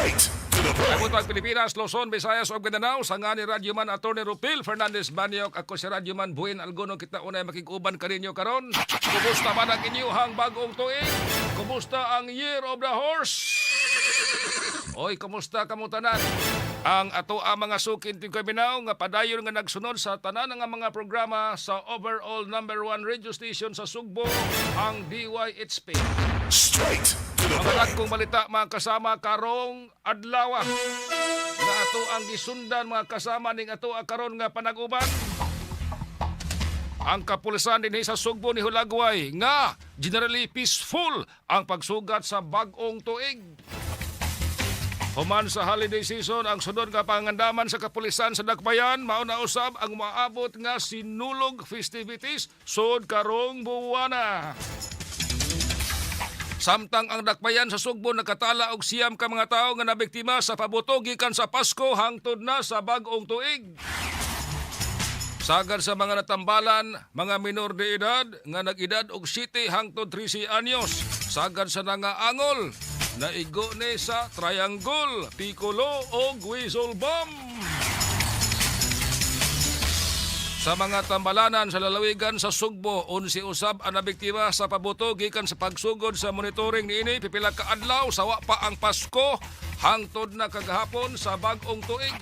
Straight to the point. Butag Pilipinas, Luzon, Visayas ug Mindanao sa nga ni Radyoman Attorney Rupil Fernandez Banyok. Ako si Radyoman Buin Alguno, kita unay makig-uban kaninyo karon. Kumusta man ang inyuhang bagong tuig? Kumusta ang Year of the Horse? Oy, kumusta kamo tanan? Ang ato ang mga sukin tigkaminaw nga padayon nga nagsunod sa tanan nga mga programa sa overall number one radio station sa Sugbo, ang DYHP. Straight to the Mga point. dagkong balita, mga kasama, karong adlaw nga ato ang gisundan, mga kasama, ning ato ang karon nga panag-uban. Ang kapulisan dinhi sa Sugbo ni Hulagway nga generally peaceful ang pagsugat sa bag-ong tuig. Human sa holiday season, ang sunod nga pangandaman sa kapulisan sa Dakbayan mao na usab ang maabot nga Sinulog festivities sud karong buwana. Samtang ang Dakbayan sa Sugbo nakatala og 9 ka mga tawo nga nabiktima sa pabuto gikan sa Pasko hangtod na sa bag-ong tuig. Sagad sa mga natambalan, mga minor de edad nga nag-edad og 7 hangtod 13 anyos. Sagad sa nangaangol, naigo ni sa triangle, piccolo o whistle bomb. Sa mga tambalanan sa lalawigan sa Sugbo, 11 usab ang nabiktima sa pabuto gikan sa pagsugod sa monitoring niini pipila ka adlaw sawa pa ang Pasko hangtod na kagahapon sa bag-ong tuig.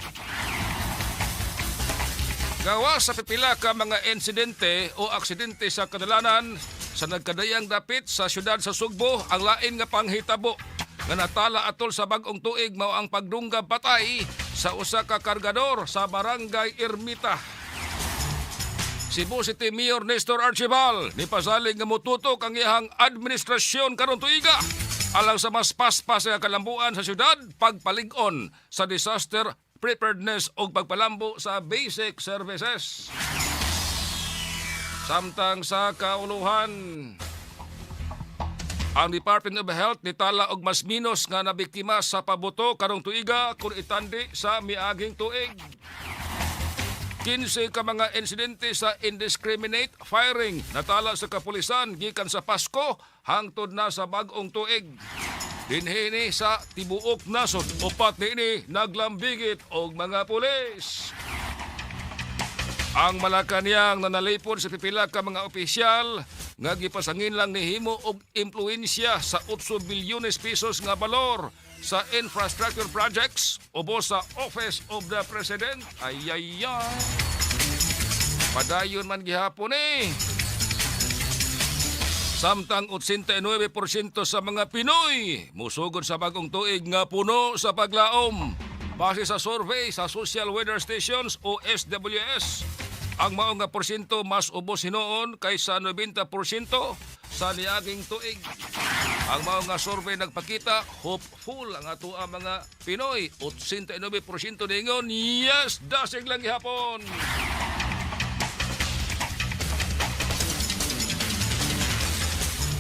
Gawa sa pipila ka mga insidente o aksidente sa kadalanan sa nagkadayang dapit sa syudad sa Sugbo, ang lain nga panghitabo nga natala atol sa bag-ong tuig mao ang pagdunggab patay sa usa ka kargador sa Barangay Ermita. Cebu City Mayor Nestor Archival ni pasalig nga motutok ang iyang administrasyon karon tuiga alang sa mas paspas nga kalambuan sa syudad, pagpalig-on sa disaster preparedness ug pagpalambo sa basic services. Samtang sa kauluhan, ang Department of Health nitala og mas minos nga nabiktima sa pabuto karong tuiga kung itandi sa miaging tuig. 15 ka mga insidente sa indiscriminate firing natala sa kapulisan gikan sa Pasko hangtod na sa bag-ong tuig. Dinhi sa tibuok nasod, 4 niini naglambigit og mga pulis. Ang Malacanang nanalipod sa pipila ka mga opisyal nga gipasangin lang nihimo og impluensya sa 8 bilyones pesos nga balor sa infrastructure projects ubos sa Office of the President. Ayaya. Padayon man gihapon eh. Samtang 89% sa mga Pinoy musugod sa bagong tuig nga puno sa paglaom. Base sa survey sa Social Weather Stations o SWS, ang mao nga porsyento mas ubos hinuon kaysa 90% sa niaging tuig. Ang mao nga survey nagpakita hopeful ang ato ang mga Pinoy. 89% ningon yes, dasig lang gihapon.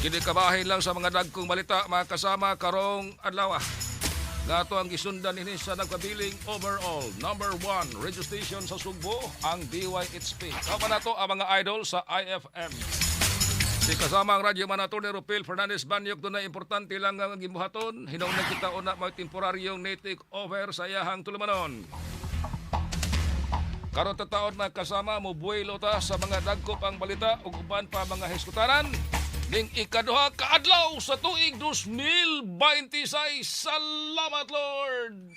Kini kabahin lang sa mga dagkong balita, mga kasama, karong adlaw nga ato ang gisundan ini sa nagpabiling overall number one radio station sa Sugbo, ang DYHP. Kauban nato ang mga idol sa IFM. Si kasama ang radyo man ato ni Rupil Fernandez Banyok, doon na importante lang ang gibuhaton. Hinungdan kita una may temporaryong take over sa iyahang tulumanon. Karon taon, mga kasama, mo buwelo ta sa mga dagko pang balita ug uban pa mga hiskutanan ning ikaduha ka adlaw sa tuig 2026. Salamat, Lord.